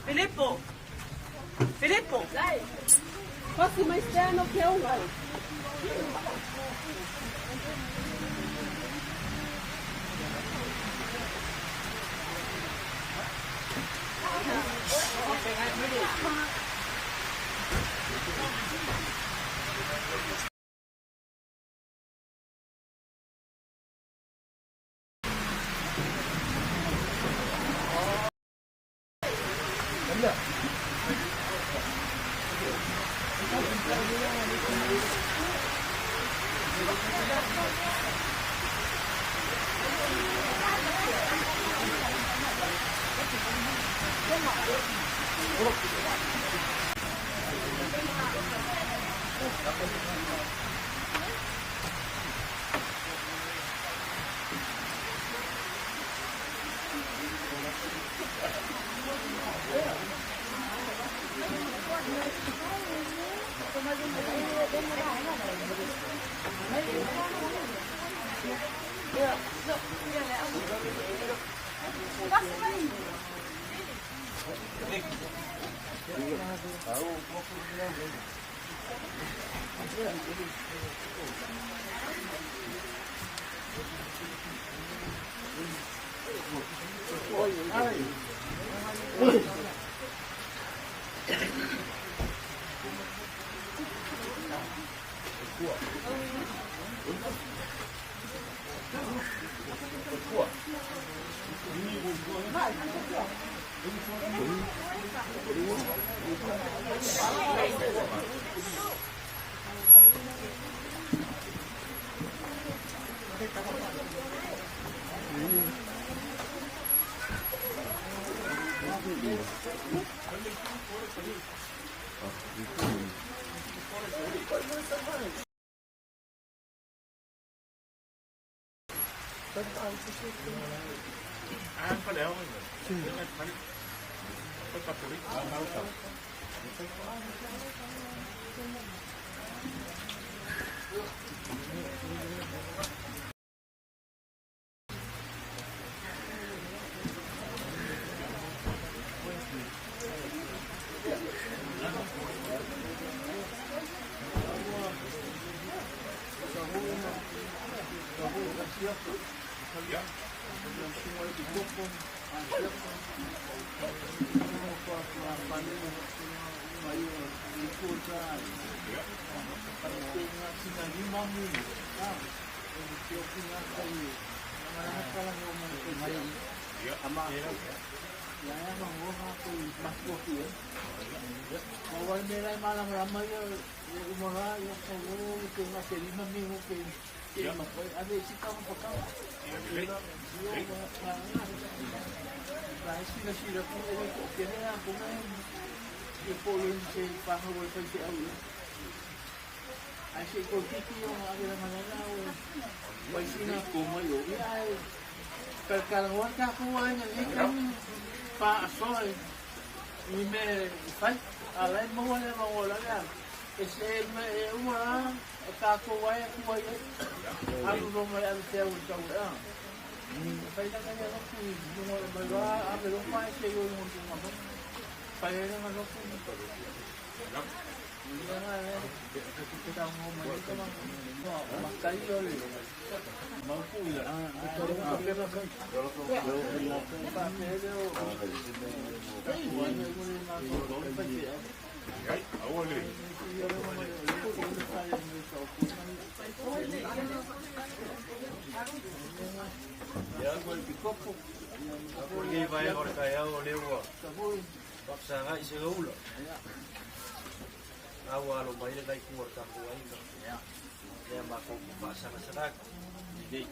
Filippo! Filippo! Prossima esterno che è uguale. O lenei vaega o le taeao o lea ua faafesagai se gaula. A ua alo mai le itu o le tatou aiga. Lea matou te faasagasagaga nei.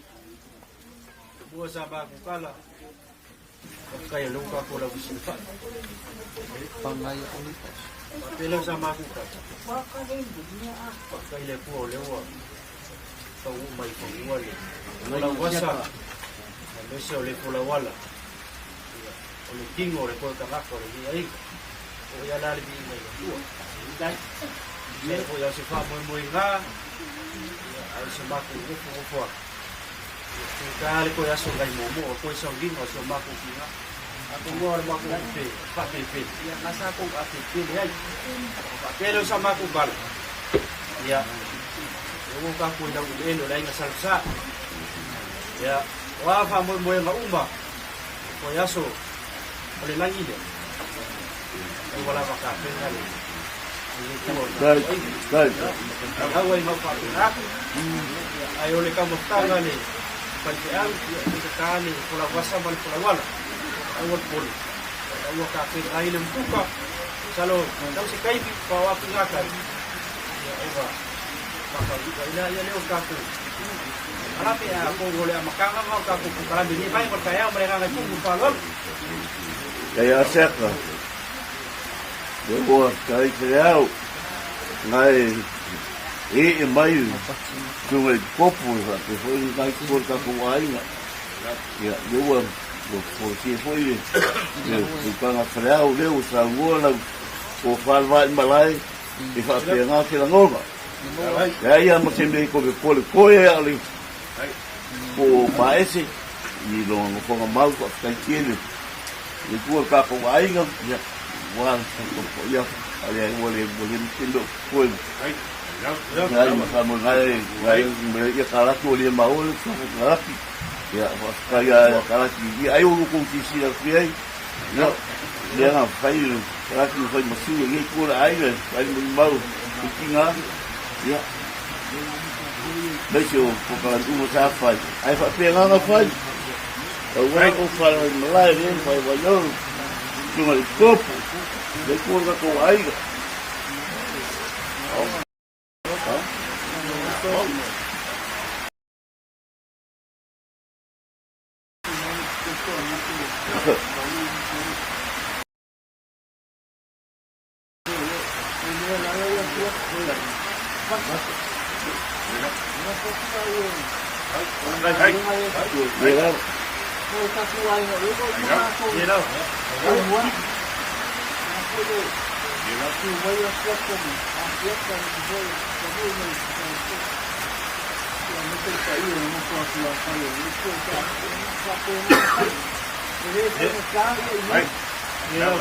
Ua sa matou tala, faafetai o lea ua tatou lausilafai. Faapea lea o sa matou tala, faafetai i le Atua o lea ua taunuu mai i fanua le folauasa, aemaise o le folauala, o le tino o le toe tagata o lenei aiga. O ia la le viiga i le Atua. Ia foi o se faamoemoega, a o se matou nofonofo atu. Tuta le toe aso nai muamua o toe sauniga o si o matou tina. Atonu o le matou tupe faapelepele, ia na sa tou apelepele ai. Ona faapea lea o sa matou tala, ia, e ua tatou i laueleele o le aiga Salesa. Ia, o a faamoemoega uma, toe aso o le lagi lea, ai ua lava tapena le Au ai mau faapena atu, ae o le taumafataga le faifeau, ia e faigata le folauasa ma le folauala, aua le pole, ua tapena ai le umukuka, masalo sau se taimi faaoo atu i gatai, ia ova faataunuu ai laia lea o le tatou polokalame, ae atonu o le amataga lena o le tatou polokalame i lenei vaega o le taeao ma le agaga i tumu ma le faaaloalo. Kei a Seka, le ua tai te au, ngai ee mai tunga i kopu e whape foi ngai ko ta ko aiga. Ia, le ua ua foi le tupanga whareau le ua sa ua lau o whalwa i malae e whapea ngā te langona. Ia ia ma te mei ko me kole koe a le ko paese i longa ngofonga mau ka whakai tiele. Le kua ka ko aiga, ia, wa, ia, ale ai ua le, ua le mte no koe. Ngai ma ka mo ngai, ngai, ia ka laki o le maole, ka ka laki. Ia, whakakai a ka laki, ia ai o loko ki sira ki ai. Ia, lea ngā whai, ka laki o whai masui, ia kua la ai, whai mo mau, i ki ngā, ia. Mai se o ko ka laki uma sa whai. Ai whapea ngā ngā whai. Au wā o whai wai malae, le whai wai au, tunga i kopu, le kua ka ko aiga. Ia.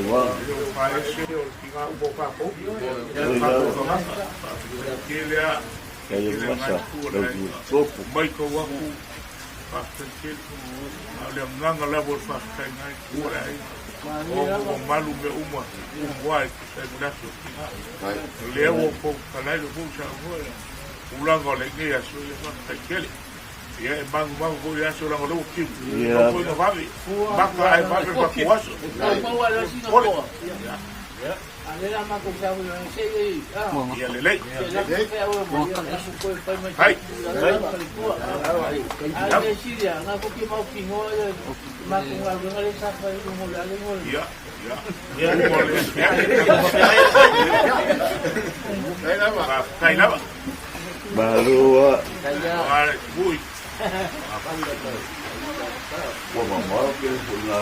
Ua. Kei le vasa, lau kopu. Ia. Malo a. Ua mamao ke ko ngā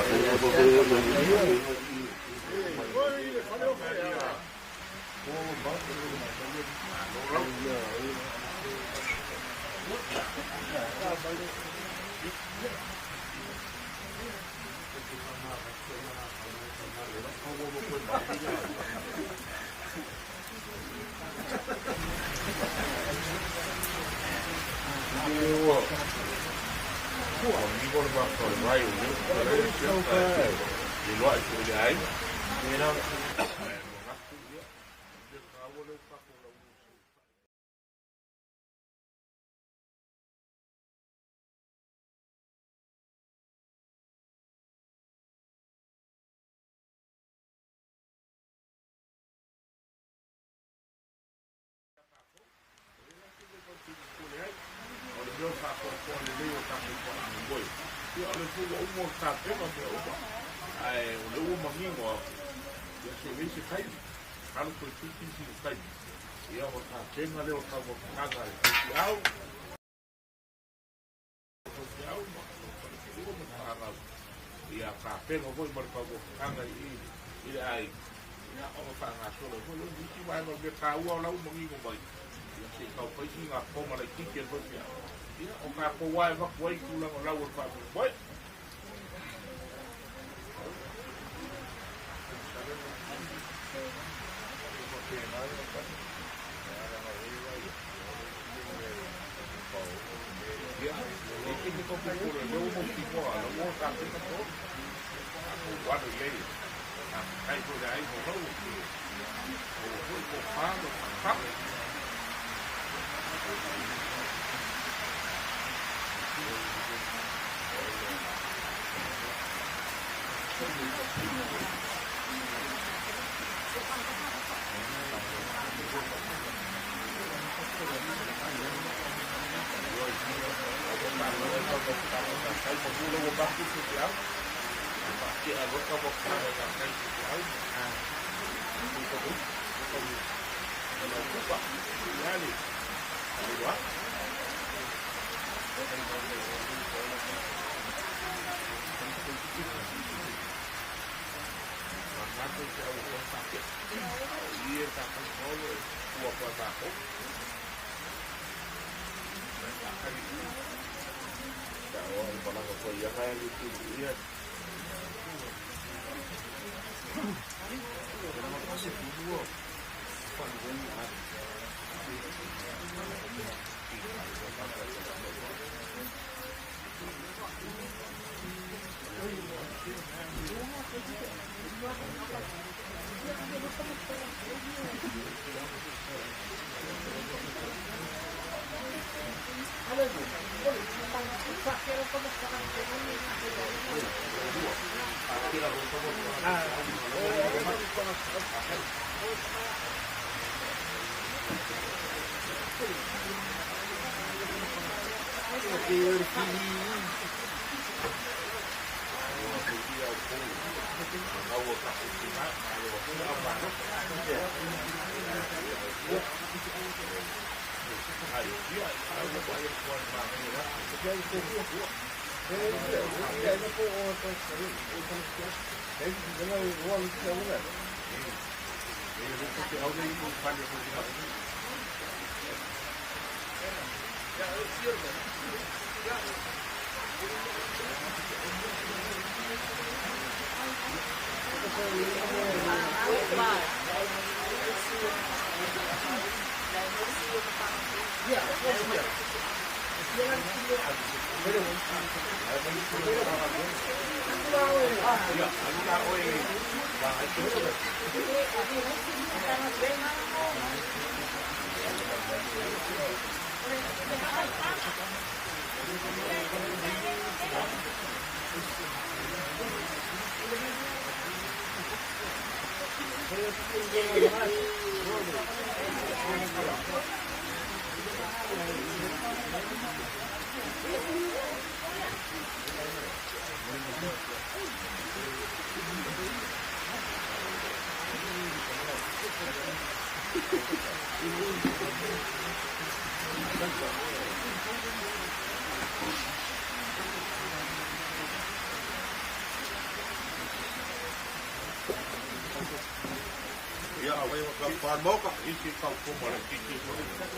Ia, afai ua tapa le Maota, isi tau koma laitiiti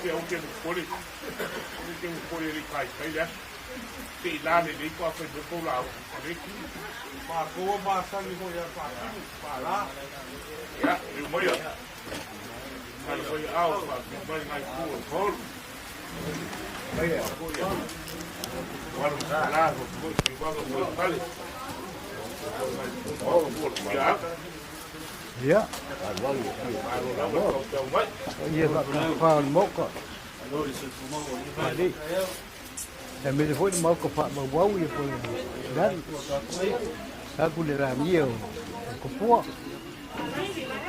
se ou te momoli, ou te momoli e le i taitai le aso. Se i la lelei pe a fai mai kou lauga, o le matou e masani foi ia Faatinu, Faala. Ia, liu maia, tala mai aao, faatino mai nai pū o le Paul. Maia, foi ia, walu la, foi sivaga, foi pale. Ia, Ia, ia faatafa o le Maota. Alii. E mele foi le Maota faamauau ia po o le ali. Aku le lagia o Kopua.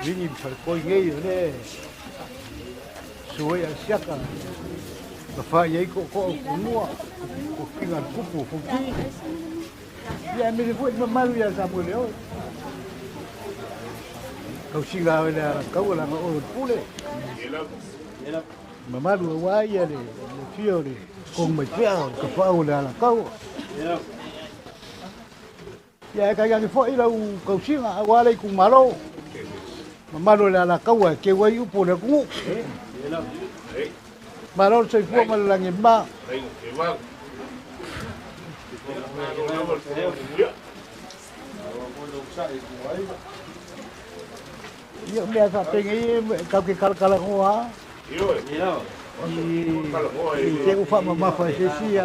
Vini falepoi nei o le suai a siaka. Ma fai ai ko ko kunua ko kinga kupu fuki. Ia e mele foi le mamalu ia Samuele oe. Tausiga o le alakaua laga oe o le pule. Mamalu aua ia le fia o le kogomaipea o le tapaau o le alakaua. Ia e tainane foi lau tausiga aua le itumalo. Mamalu o le alakaua e keu ai upu o le atunuu. Malo le soifua ma le lagi e mama. Ia, o mea faapenei e tatou te kalakalanoa lava i te ua faamamafa e se isi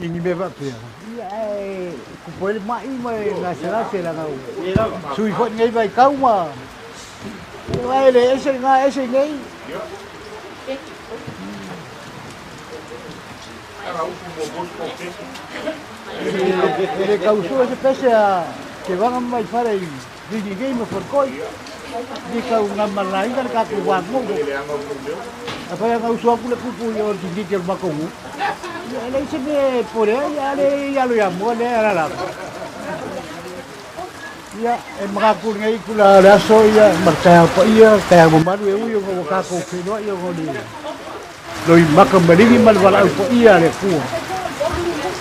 i ni mea faapea. Ia, ae tupu ai le mai ma le gaselase leaga ua sui foi lenei vaitau ma aua e le ese lena ese nei. E le tau sue se pese a Tevaga ma Vaifale i Vini nei ma Faletoi. Ni tau gamalaina le tatou vagogo. Afai ana usu atu le kupu i o le tiniti o le matou nuu, ia e leai se mea e pole ai, a le i alo ia mua lea e alaala atu. Ia, e manatu lenei itula o le aso ia ma le taeao paia, le taeao mamalu e ui ona ua tatou feiloai ona o le loimaka maligi ma le valaau paia a le Atua.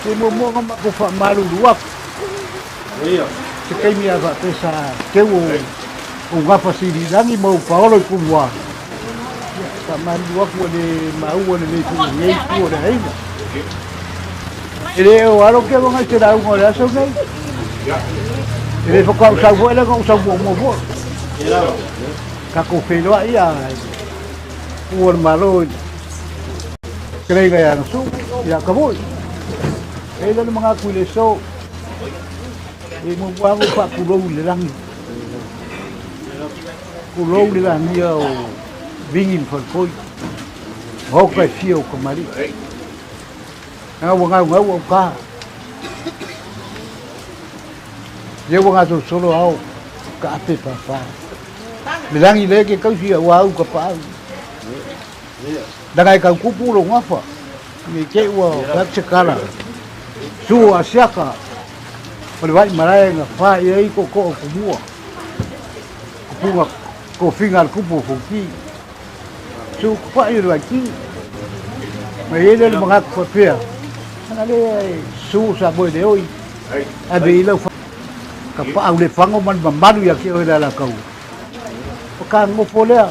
Se muamua ona matou faamalulu atu, se taimi a faapea sa teu o gafa sililagi ma ou paolo i Pumua. Ia, faamalulu atu ua le maua lelei foi i lenei itu o le aiga. E le o alo ke avanga i te lauga o le aso nei. E le faatoa ou sau foi leaga ou sau muamua foi. Tatou feiloai ia ua le Malo i keleiga ia Nasu, ia Kavoi. E le manatu i le so, e muamua lava ou faatulou i le lagi. Tulou le lagia o Vingi ma Falepoi, maota e fia o Kamali'i. Leaga ua gaugau au ka. Lea ua gasolosolo ao ka ape papa. Le lagi le ke kausi ua au ka paau. Leaga e kau kupu lou gafa, nei te ua fai se kala. Su a siaka o le vai malae na fa i ai ko ko kumua. Kupunga kofiga a le kupu o Fonoti. Su kupa'i o le vaiti. Ma i ai lea o le manatu faapea, ana lea e su sa moe le oi, ave i lau ka paau le fago ma le mamalu ia te oe le alakaua. O ka nofo lea,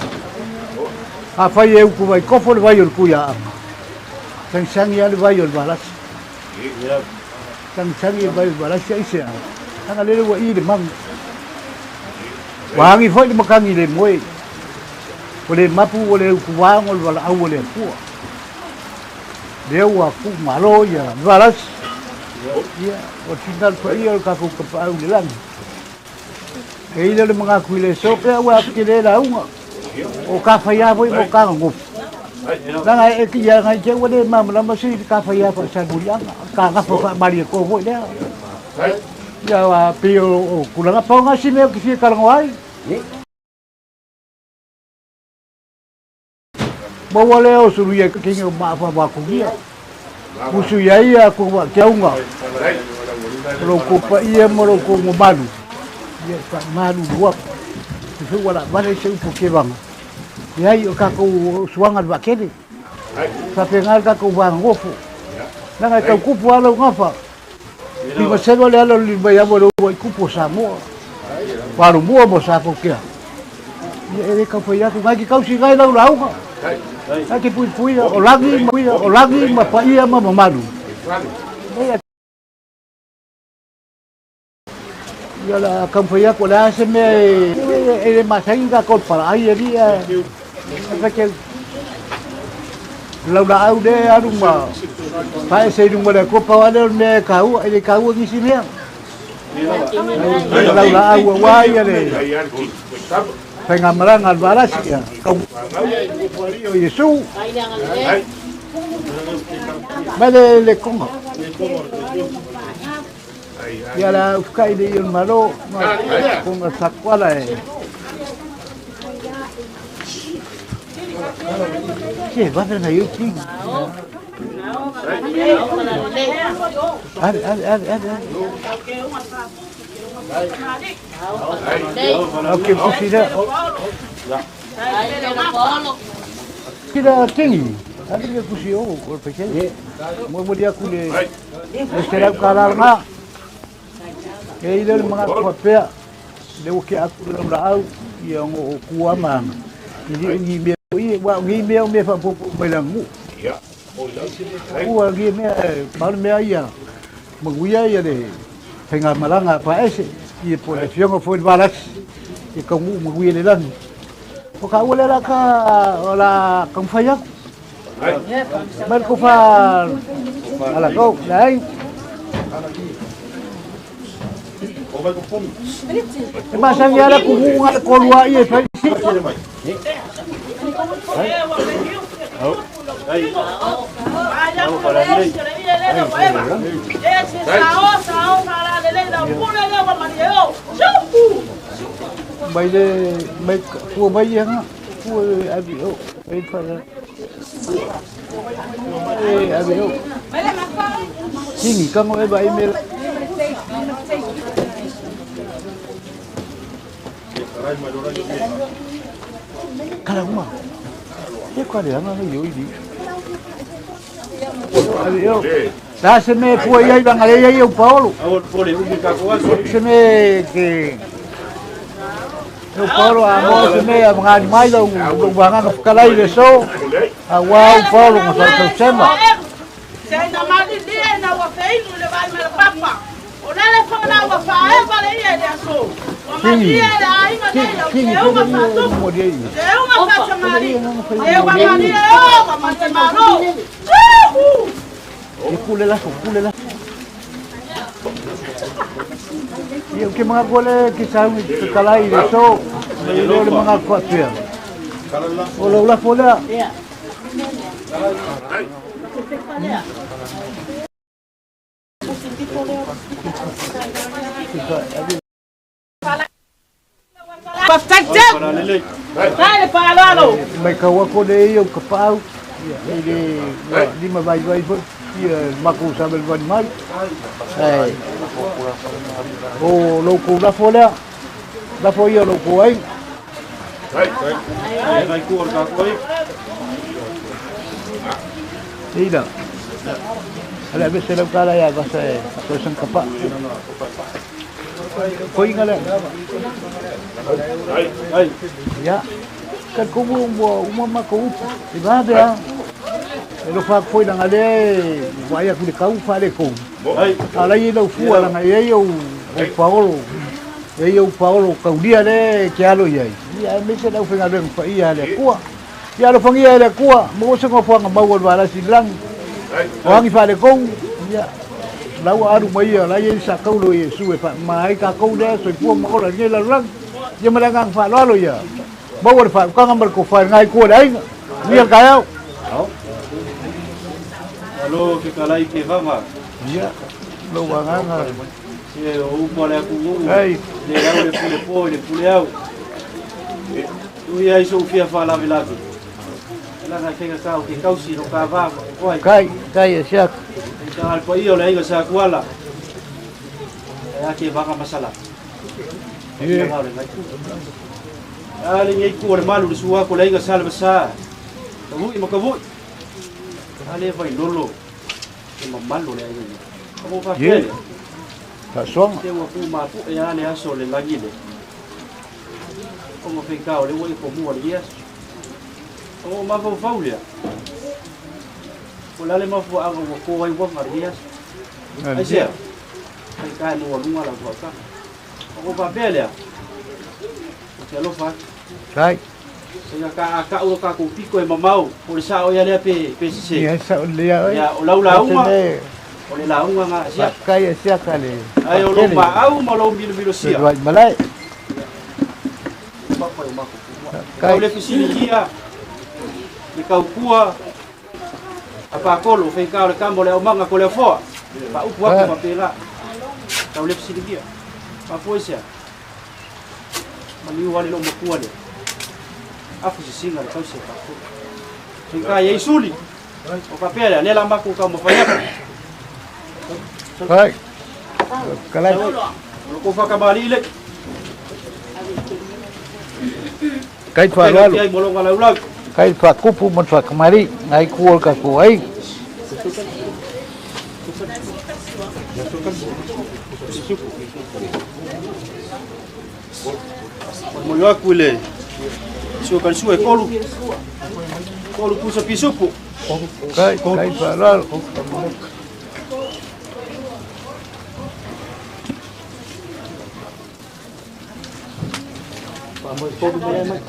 afai e utu vai kofo le vai o le Tuiaana, sagisagi lava le vai o le Valasi. Sagisagi le vai o le Valasi aisea, leaga lele ua i le manu. Ua agi foi le makagi le moe, ua le mapu ua le utuvaga o le valaau a le Atua. Lea ua tuumalo ia le Valasi, ia, ua finagalo paia o le tatou Tapaau i le lagi. E i ai le manatu i le aso pea ua atu tele lauga. O ka whai foi mo ka ngofu. Langa e ki ia ngai te ua le malamalama se ka whai a whaasalmuriaga. Ka gafa whaamari e kō foi lea. Ia wa pei o kulaga pau ngā si mea ki fia karango ai. Maua lea o sulu ia kingi o maafa wakugia. Musu ia ia ko wa ke aunga. Lo ko pa ia mo lo ko mo malu. Ia fa malu lua. Te fe wala vale se upo ke vanga. Ia i o ka ko suanga va kele. Fa pe ngal ka ko va ngofo. Nanga ka kupu ala ngafa. Lima selo le ala li mai amo le ua i kupu o Samoa. Palu mua mo sa kea. Ia e le kau whai atu, ngai ki kausi ngai lau lauga. Ngai ki pui pui o lagi ma o lagi ma paia ma mamalu. Ia la kau whai atu, le a se mea e le masangi ka kol para ai e ria. E wheke lau la au le aru ma pae se runga le kopa wale o le mea e kaua, e le kaua nisi mea. Lau la au a wai le whainga maranga al varasi ia. Kau o Yesu. Mai le le konga. Ia la ufkai le ion malo, ma konga sakwala e. Che, va per io king. Ave, ave, ave, ave. Ok, pusira. Kira tingi. Ave le pusi o, o peke. Mo mo dia kule. Le sera kalaranga. E ile le mga kwa pea. Le o ke aku le la au ia ngo kua ma. I ngi me i wa ngi me o me fa popo mai la ngu. Ua ngi me pa me ia. Maguia ia le whainga malanga pa ese i po le fionga fo le valas i ka ngu maguia le lani. O ka ua le la ka o la ka mwhai aku. Mai ko fa ala ko lai. E masangi ala ku ngu ko lua i e fai. Mai le mai fua mai ia nga fua abi o ai fa e abi o. Kingi kango e vai me. Kala uma. E qual é anga yo i. Abi o. La se me fue ia i vanga le ia o Paolo. Se me ke o Paolo a mo se me a ngani mai la u vanga ka kalai le so. A wa o Paolo mo sa sa sema. Se na mali lia na wa feinu le vai me le papa. O lele fa na wa fa e vale ia le aso. O mali le ainga le la Kingi e uma fa tu. mo dia i. E uma fa chamari. E uma mali e o ma malo. E kule la kule la. Ia ke mga kole ki sa ngi kalai le so. E le o le manatu faapea. O lou lafo lea. Faafetai tele. Faafetai le faaaloalo. E matau atu o lea ia o tapaau i le ua lima vaivai foi ia le matou savalivali mai. Ae o lo outou lafo lea, lafo ia o lo outou aiga. Ila. Ale vese lau tala ia vasa e toe sang kapa. Koinga lea. Ia. Ka kumu ua uma makou upu. E vave a. E lofa atu foi laga lea e vaai atu i le tau faaletonu. A o la e i ai lau fua laga e i ai ou paolo. E i ai ou paolo taulia lea e te alo i ai. Ia aemaise le aufaigaluega paia a le Atua. Ia alofagia e le Atua, maua se nofoaga mau o le valasi i le lagi. O agi faaletonu, ia la ua alu mai ia, la e i ai le sakaulo o Iesu e faamama ai tatou lea soifua ma ola i lenei lalolagi. Ia ma le agaga faaaloalo ia maua le faautaga ma le tofa i lena itu o le aiga. Manuia le taeao. Alo ke kalai ke vaga. Ia, lou agaga. Se o upu a le atunuu. Ai. Le lau le pule po i le pule au. Ui ai sou fia faalavelave. Laga e faiga ka o ke kausi lo ka va koai. Kai, kai e siaka. Ka al paia o le aiga sa kuala. E a ke vaga masala. Ie. A le ngai ku o le malu le sua ko le aiga sa le sa. Ka vui ma ka vui. A le vai lolo. E mamalu le aiga. Ka mo fa Ie. pele. Faasoaga. Te ua ku ma pu e a le aso le lagi le. O ma fai o le ua i ko mua le ia. O ma fau fau lea. O la le mafuaaga ua ko ai uaga le aso. Ai sea. Fai ka e mua lunga la ua ka. O ko papea lea. O te alofa atu. Kai. Sega ka a ka ua ka kou piko e mamau. O le sao ia lea pe pe sise. Ia sa o lea oi. Ia o lau lauga. O le lauga nga sia. Kai e siaka le. Ai o lou maau ma lou milomilo sia. Vai malai. Papa e o mako. Kai. Kau le fisiligia. Le kaukua. A pakolo fai ka o le kamo le aumaga ko le afoa. Pa upu aku pa pela. Kau le fisiligia. Pa foi sea. Maliu wale lo makua le. Afu sisinga le kau se pa foi. Fai ka ia isuli. O pa pela le la maku ka mo fai aku. Kai. Kalai. O ko whakamali le. Kai faaaloalo. Ai molonga laulau. Kai faakupu ma le faakamali nai ku o le tatou aiga. Mo aku le. Sua kan sua e kolu. Kolu pusa pisupu. Kai, kai faaaloalo. Pa mo kolu mai mai.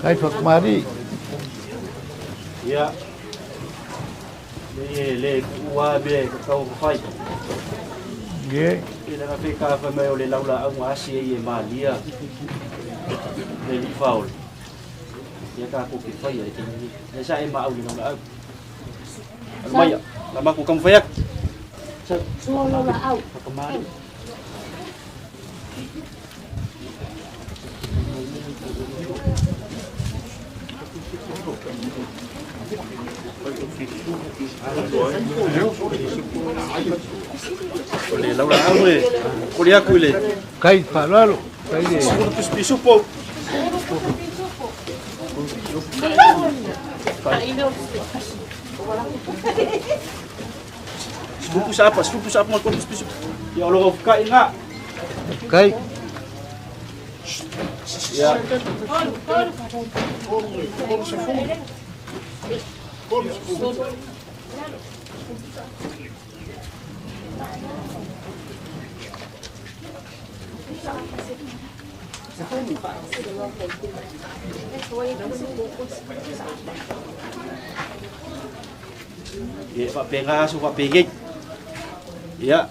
Kai faakamali. Ia. Le le ua be ka kau fai. Ie. I le fe ka fa mai o le laula au asi e malia. Le li faul. Ia ka ko ke fai e te ni. E sa e ma au le laula au. Al mai la ma ko kam fai ak. Sua laula au. Whakamari. O le laula au e, ko le aku i le. Kai faaaloalo. Kai le. Pisupo. Sepupu siapa? Sepupu siapa mau kompus pisu? Ya Allah, kau ingat. Kai. Ya. Ia e faapena aso faapenei. Ia.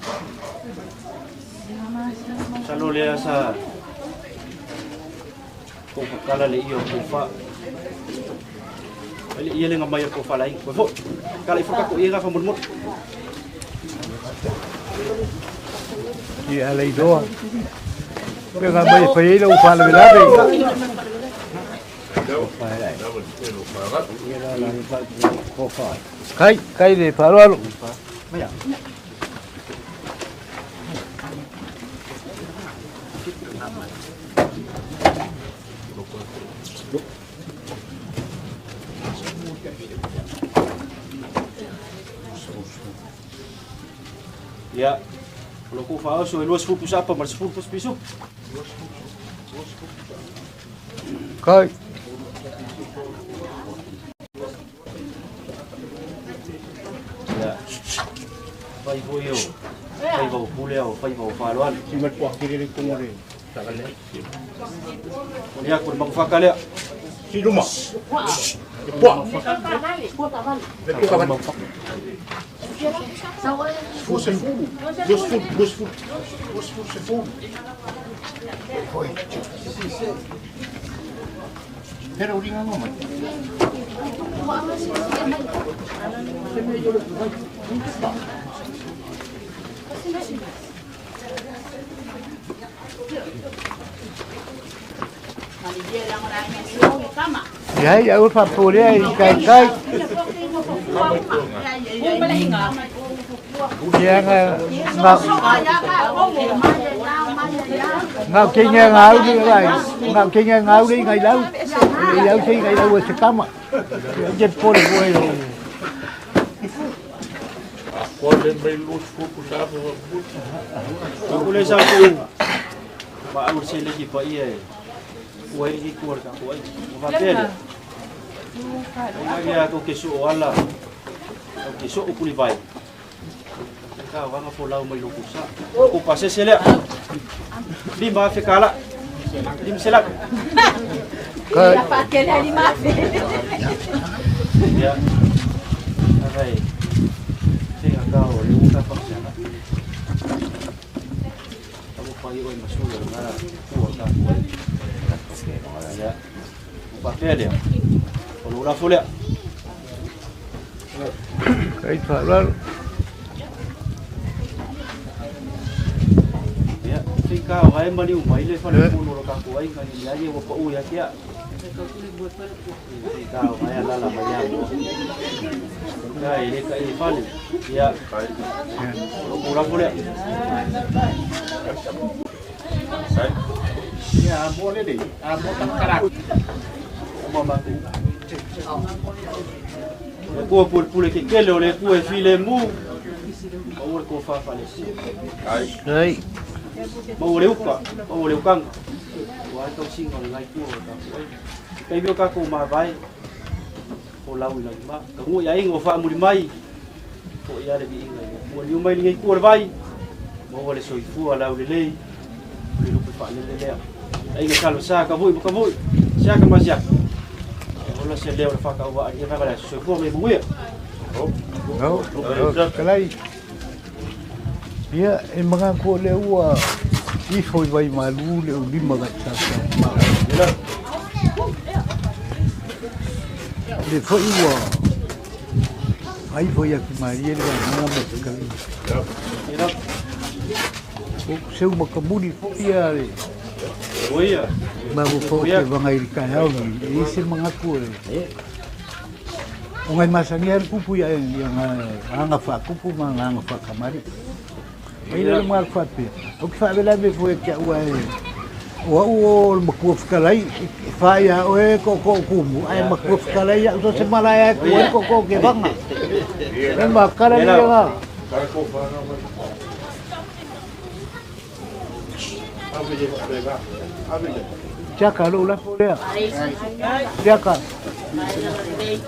Masalo lea sa koukakala le ia o kofa. Ai le ia le ngamai o kofa lai. Koe foi. Kala ifo kako ia gafa molimoli. Ia le iloa. Pe nga mai fai ai lau faalavelave. Kai, kai le faaaloalo. Ia, o lo kou faaoso e 20 pusa apa ma le 10 pusa pisu. Kai. Ia, fai foi o faiva o pule o faiva o faaaloalo. Ia, ko le magufaka lea. Si luma. E pua. E pua kavani. Fu se fulu. Dos fulu, dos fulu. Dos fulu se fulu. Pera uringa ngoma. Ia ia ua faapolea i kaikai. Ia nga nga nga kenga ngau ni ngai nga kenga ngau ni ngai lau. Le iau se ngai lau e se kama. Ia je pole moe o. Koa le mai los fulu pusa apa wa puta. Aku le sa ku ma au se le ki pa ia e. Ua i ku ka ku ai. O va pele. Ai ia ko ke su o ala. O ke su o kuli vai. Ka wanga fo lau mai loku sa. Ko pase se le. Lima fe kala. Lim selak. Kai. Ya. Agai. Singa ka o le uka pa se na. Abo pa i oi masulu na ku ka ku ai. Ya. O pa pele. O lo la folea. Kai faaaloalo. Ia, fika o ai mali mai le fale puno lo ka ku ai ka ni ai o pa u ya kia. Fika o ai la la mai ya. Ka i le ka i fale. Ia. O ku la folea. Ia mo le le. A mo ta kara. O ma ku. Le kua pule pule ke kele o le kua e file mu. Ma ua le kua whawhale si. Kai. Ma ua le uka, ma ua le ukanga. Ua ai tau singa o le ngai kua o ka ku ai. Kai mio kako ma vai. O lau i langi ma. Ka ngui ai inga o whaamuri mai. O ia le vi inga i kua liu mai le ngai kua le vai. Ma ua le soifua lau le lei. O le lupe whaalele lea. Ai inga talo sa ka vui ma ka vui. Sia ka ma sia. E hola se leo le whakau wa i whakala soifua me muia. No, no, kalai. Ia e mga ko le ua ifo i vai malu le u lima ga sa sa ma. Le foi ua ai foi a ki marie le nga ma te kali. O seu makamuri foi ia le Oia. ma mo fo ke vanga i ka hau ni i se mga ko le. O ngai masangi ar kupu ia ia nga anga fa kupu ma nga anga fa kamari. Mai le mga fa pe. O ki fa vela me foi kia ua e. O au o le makua whakalai, wha ia o e ko ko kumu, ai makua whakalai ia, so se malaia e ku e ko ko ke vanga. E makala ni nga. Kara ko whanga mai. Ave le le va. Ave le. Tiaka lo la lea. Tiaka.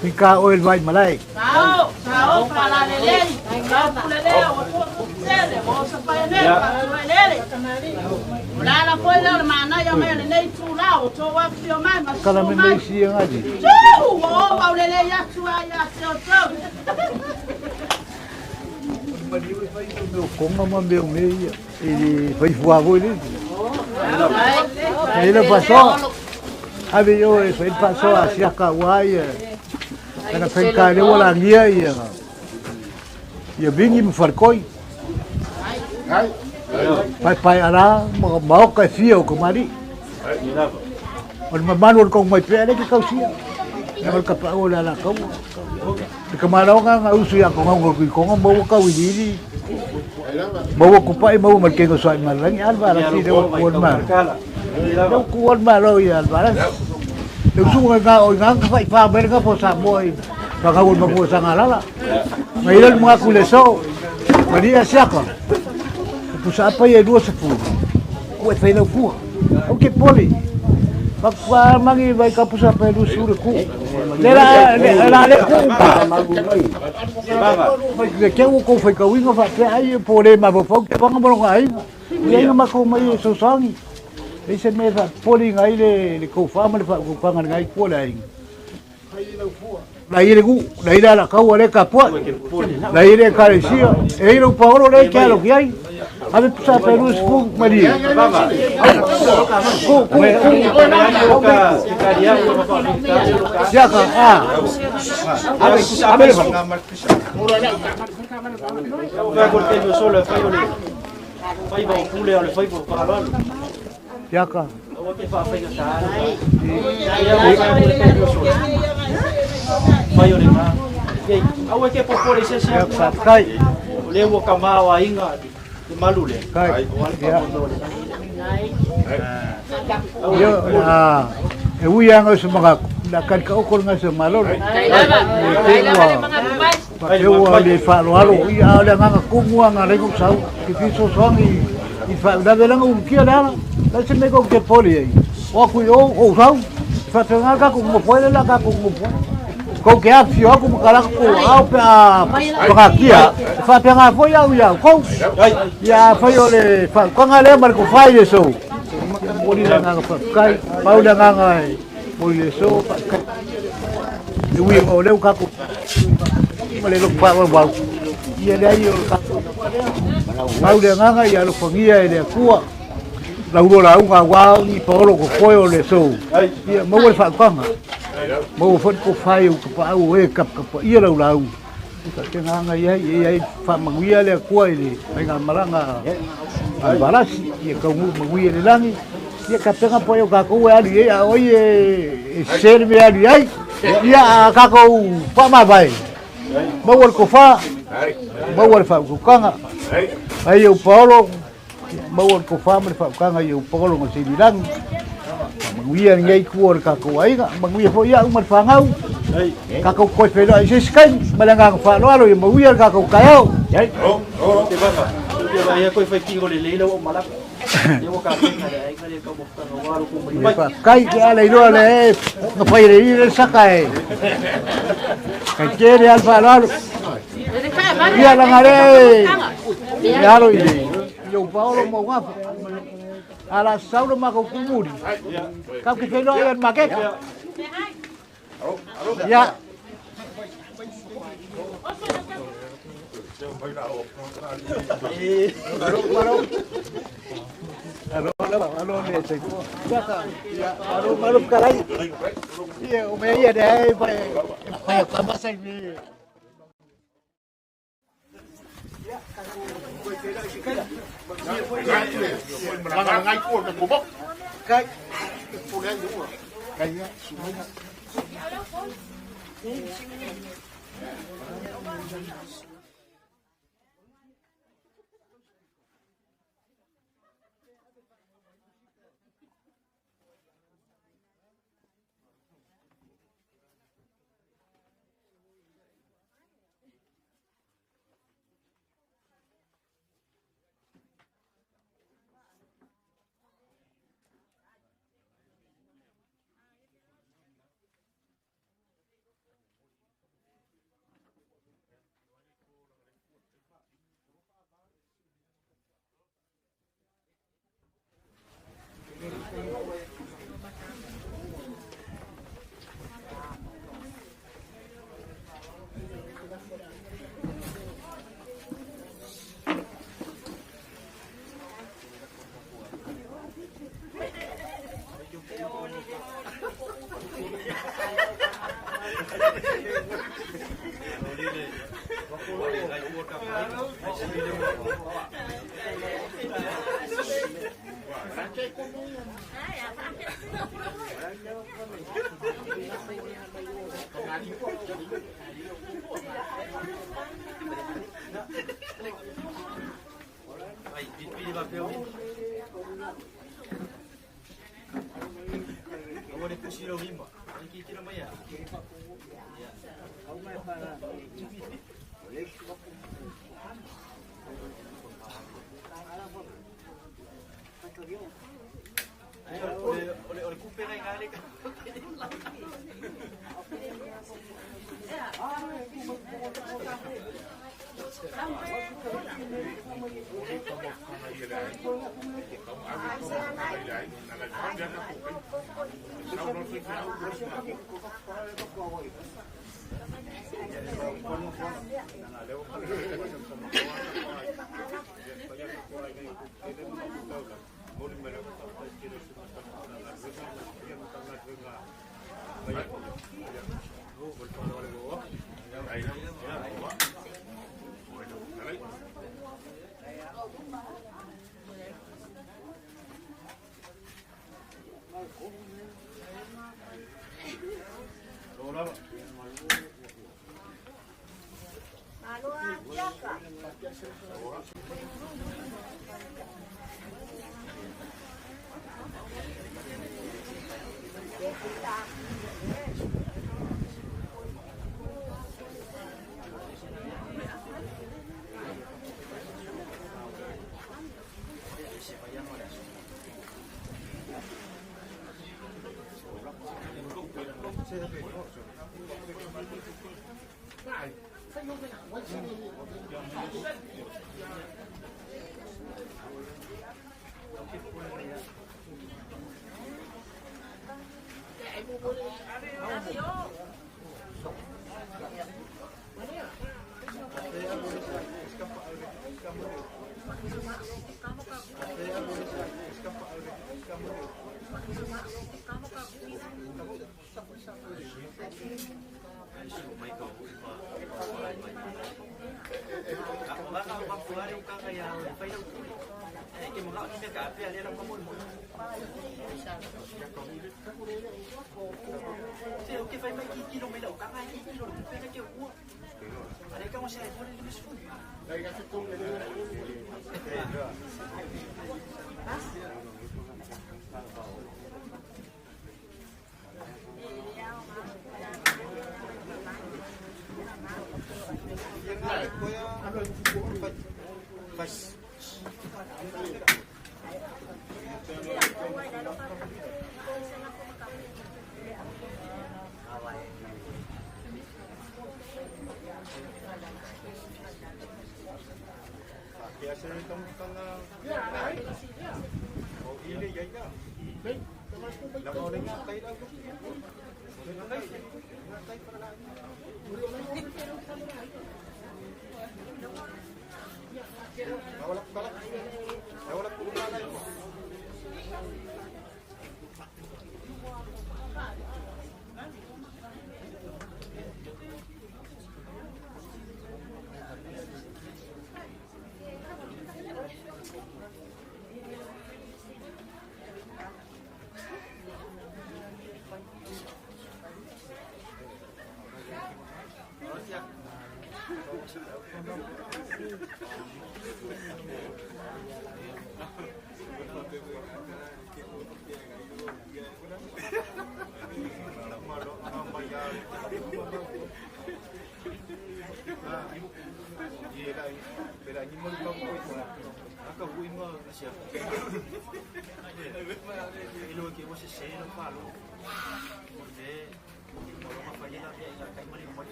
Fika oil vai malai. Sao, sao, falalelei, sao pulele, o pulele, o sapaele, o lele. O la la foi le mana ya mai o lenei itulā ua outou afifio mai ma Kala susu me mai. mai sia ngadi. Tuu! Ua ou aulelei atu ai ia te outou. Maliu e fai o mea konga ma mea o mea ia. E le fai fua foi le. E le fasoa. Ave i o e fai le faasoa a siaka ua ia. Kana fai ka le ua lagia ia. Ia vingi ma farikoi. Pai pai ala ma maoka e fia o kamari. O le mamalu o le kau mai pea le ke kausia. E o le kapa o le ala kau. Le kamalaoga nga usu ia konga ngo kui konga maua kau ili. Maua kupai maua mal kengo soai malangi alba ala si le o kuan ma. Le kuan ma lo ia alba ala. Le usu nga nga o nga ka fai fa mai nga po sa mo i. Paka ul ma sa ngalala. Mai le mga kule so. Maria siaka. Pusa apa ia dua sepuluh. Ku e whai lau fua. Au ke poli. Pa mangi vai ka pusa pa lu suru ku. Le la le la le ku pa. Fai ke ke u ko fai ka winga fa pe ai po le ma fo ke panga mo ngai. Ia nga ma ko mai so sangi. Le se me fa poli ngai le le ko fa ma le fa ko panga ngai ko le ai. La ile ku, la ile la kau le ka pua. La ile ka le sia. E ile pa oro le ke alo ki ai. Ave pusa pa lu spu mari. Ku ku ku. Siaka a. Ave ave Siaka. Siaka kai. Kai. Yo a e ui anga se mga la kan ka okol nga se malolo. Pa ke ua le whaaloalo i a le nganga kumua nga lengo sau ki fiso soangi i wha la velanga u kia le ala. La se me ko ke poli ai. O ku o o sau. Fa te nga ka ku mo poele la ka ku mo po. Ko ke a fio ku mo kala ku au pe a pa kia. Fa te nga fo ia u ia ko. Ia fa yo le fa ko nga le mar ko fai le so. Moli la nga fa kai pau la nga ai. Moli le so fa kai. E ui o leu ka ku. Ma le lo pa wa wa. Ia le ai o ka. Pau le nga ia lo fangia e le kua. La uro la unga wa ni paolo ko koe o le so. Ia maua le whaakanga. Maua fo ko whai o ka pa au e kap kapa ia lau lau. Ka te nganga ia ia ia whamanguia le kua i le mai ngā maranga a balasi ia kaungu manguia le langi. Ia ka penga po o kākou e alu e a oi e serve alu ai. Ia a kākou whaamavae. Maua le kowha, maua le whaakukanga. Ai au paolo, maua le kowha ma le whaakukanga i au paolo nga seililangi. Manguia ngai kua o le kākou aiga, manguia fo ia uma le whangau. Kākou koe whenua i se skai, ma le nganga whaaloalo ia manguia le kākou kaiao. Kai ke ala iloa le e, nga whai re i le saka e. Kai kere al whaaloalo. Ia langa le, le alo i le. Iau paolo mau ngafa. Ala saulo ma ko kumuri. Kau ke whenua ia makeka. Ia. Alo, alo, alo, le sei. Siaka. Ia, alo, alo kalai. Ia, o mea ia de pai pai ka masa ni. Kai. Kai ya, sumai.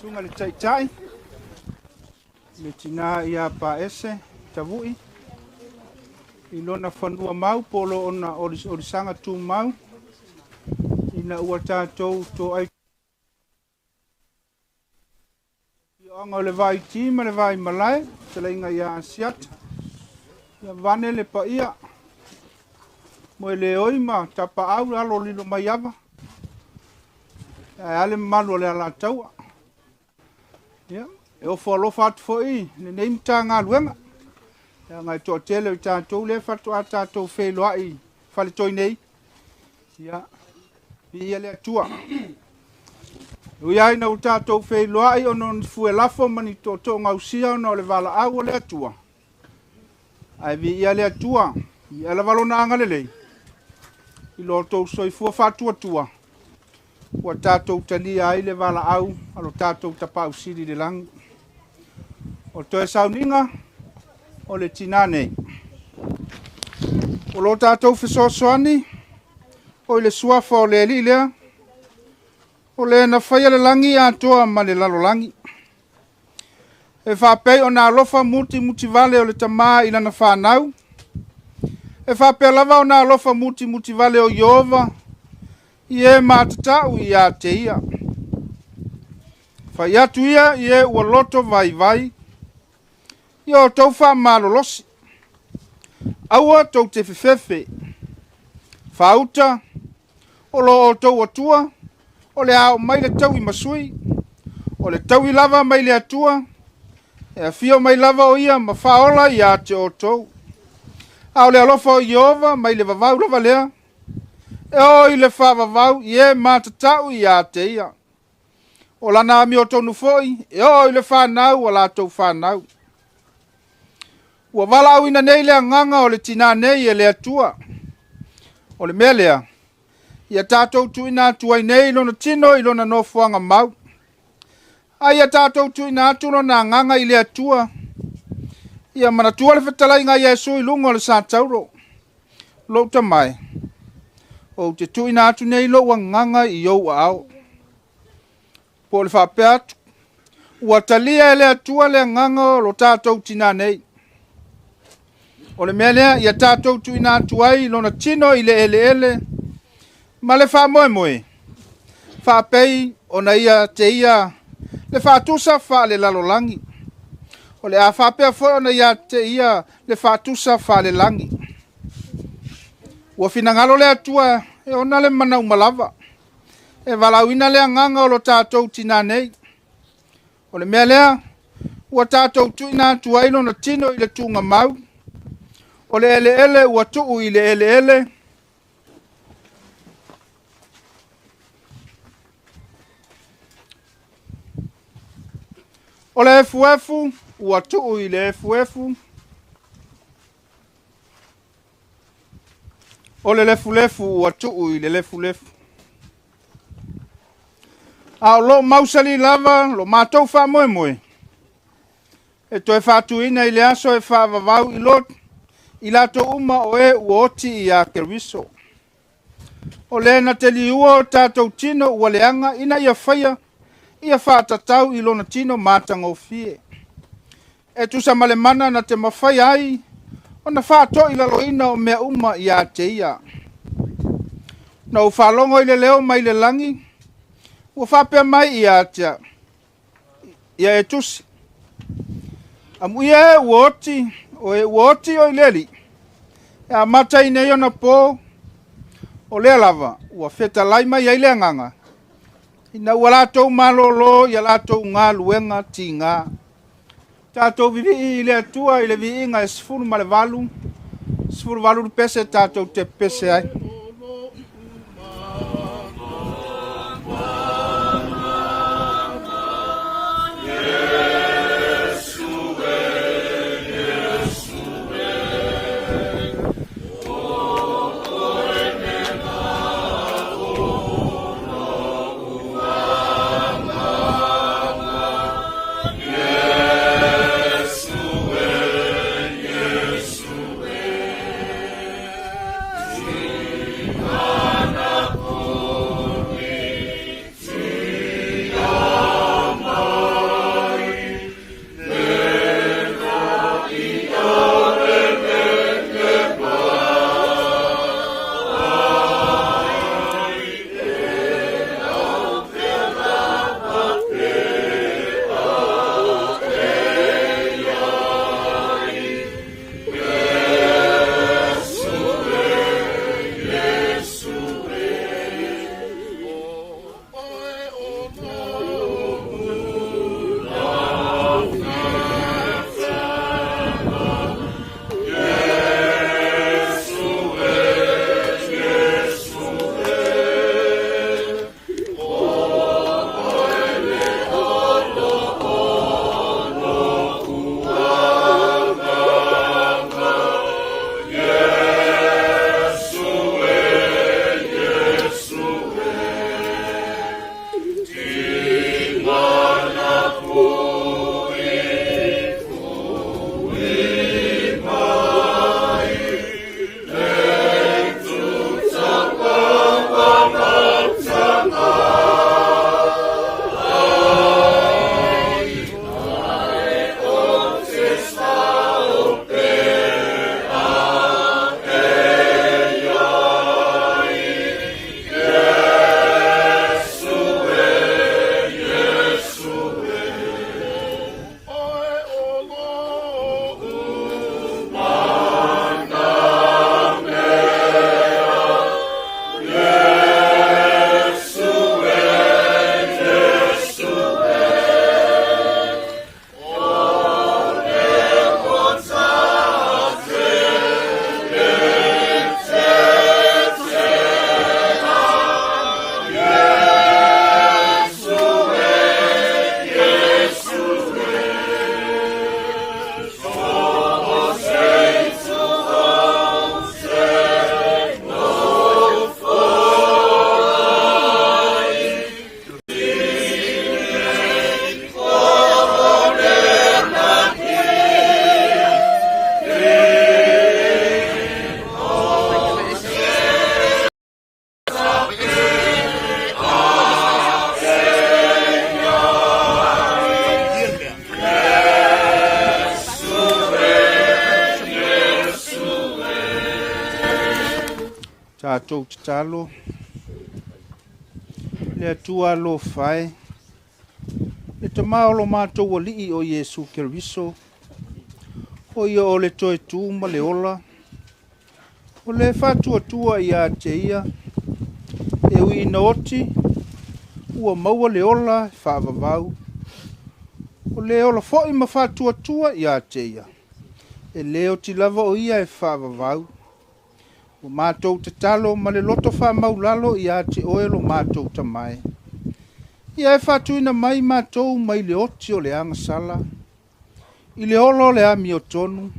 Susuga le Taitai, le tina ia Paese Tavui, i lona fanua mau po o lo ona olisaga tumau, ina ua tatou toai afioaga o le Vaiti ma le Vaimalae, fetalaiga ia Asiata, ia vane le paia, mo e leoi ma tapaau alo lilo mai ava, ae a le mamalu o le Alataua. Ia, e ofo alofa atu foi lenei Matagaluega. Leaga e toatele o tatou lea faatoa tatou feiloai faletoi nei. Ia, viia le Atua. Ui ai na ua tatou feiloai ona o ni fuelafo ma ni tootoo gausia ona o le valaau o le Atua. Ae viia le Atua, viia lava lona agalelei i lo outou soifua faatuatua ua tatou talia ai le valaau a lo tatou Tapaau Sili i le lagi. O toe sauniga o le tinā nei. O lo tatou fesoasoani o i le suafa o le Alii lea, o le na faia le lagi atoa ma le lalolagi. E faapei ona alofa mutimutivale o le Tamā i lana fanau, e faapea lava ona alofa mutimutivale o Ieova i e matatau ia te ia. Fai atu ia i e ua loto vaivai, ia outou faamalolosi, aua tou te fefefe, faauta o lo outou Atua, o le a oo mai le taui ma sui, o le taui lava mai le Atua, e afio mai lava o ia ma faaola ia te outou. A o le alofa o Ieova mai le vavau lava lea, e oo i le faavavau i e matatau ia te ia. O lana amiotonu foi e oo i le fanau a latou fanau. Ua valaauina nei le agaga o le tinā nei e le Atua. O le mea lea, ia tatou tuuina atu ai nei lona tino i lona nofoaga mau. A ia tatou tuuina atu lona agaga i le Atua. Ia manatua le fetalaiga a Iesu i luga o le satauro. Lou Tama e, ou te tuuina atu nei lou agaga i ou aao. Po o le faapea atu, ua talia e le Atua le agaga o lo tatou tinā nei. O le mea lea, ia tatou tuuina atu ai lona tino i le eleele ma le faamoemoe, faapei ona ia te ia le faatusa faalelalolagi. O le a faapea foi ona ia te ia le faatusa faalelagi. Ua finagalo le Atua e ona le mana uma lava, e valaauina le agaga o lo tatou tinā nei. O le mea lea, ua tatou tuuina atu ai lona tino i le tuugamau, o le eleele ua tuu i le eleele, o le efuefu ua tuu i le efuefu, o le lefulefu ua tuu i le lefulefu. A o loo mausali lava lo matou faamoemoe, e toe faatuina i le aso e faavavau i lo i latou uma o e ua oti ia Keriso. O le na te liua o tatou tino ua leaga ina ia faia ia faatatau i lona tino matagofie. E tusa ma le mana na te mafai ai ona faatoilaloina o mea uma ia te ia. Na ou faalogo i le leo mai le lagi, ua faapea mai ia te ia e tusi. Amuia e ua oti, o e ua oti o i le Alii, e amata i nei ona po, o lea lava ua fetalai mai ai le agaga, ina ua latou malōlō ia latou galuega tigā. Tatou vivii i le Atua i le viiga e 18, 18 le pese tatou te pese ai. Tatou tatalo, Le Atua alofa e, le Tama o lo matou Alii o Iesu Keriso, o ia o le toe tu ma le ola, o le faatuatua ia te ia, e ui ina oti, ua maua le ola e faavavau. O le ola foi ma faatuatua ia te ia, e le oti lava o ia e faavavau. Ua matou tatalo ma le loto faamaulalo ia te oe lo matou Tama e. Ia e faatuina mai matou mai le oti o le agasala, i le ola o le amiotonu,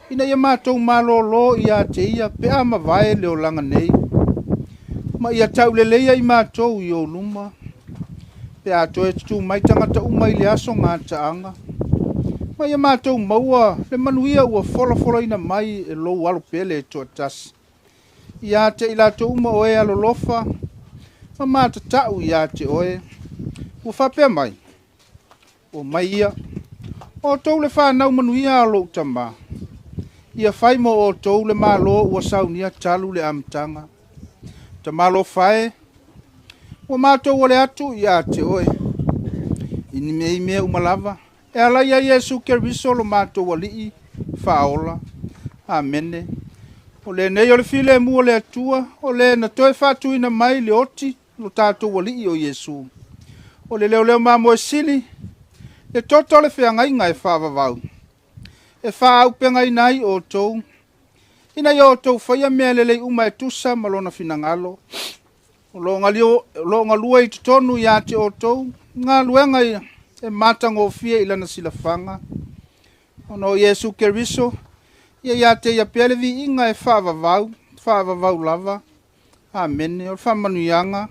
ina ia matou malōlō ia te ia pe a mavae le olaga nei, ma ia tauleleia i matou i ou luma, pe a toe tutū mai tagata uma i le aso gataaga, ma ia matou maua le manuia ua folafolaina mai e lou Alo pele e toatasi, ia te i latou uma o e alolofa ma matatau ia te oe, ua faapea mai, Omai ia, outou le fanau manuia a lou Tama, ia fai mo outou le Malo ua saunia talu le amataga. Tama alofa e, ua matou ole atu ia te oe, i ni mea i mea uma lava, e ala ia Iesu Keriso lo matou Alii faaola. Amene. O lenei o le filemu o le Atua, o le na toe faatuina mai le oti lo tatou Alii o Iesu. O le leoleo mamoe sili, le toto o le feagaiga e faavavau, e faaaupegaina ai outou, ina ia outou faia mea lelei uma e tusa ma lona finagalo. O lo o galue i totonu ia te outou, galuega e matagofie i lana silafaga. Ona o Iesu Keriso, ia ia te ia pea le viiga e faavavau, faavavau lava. Amene. O le faamanuiaga,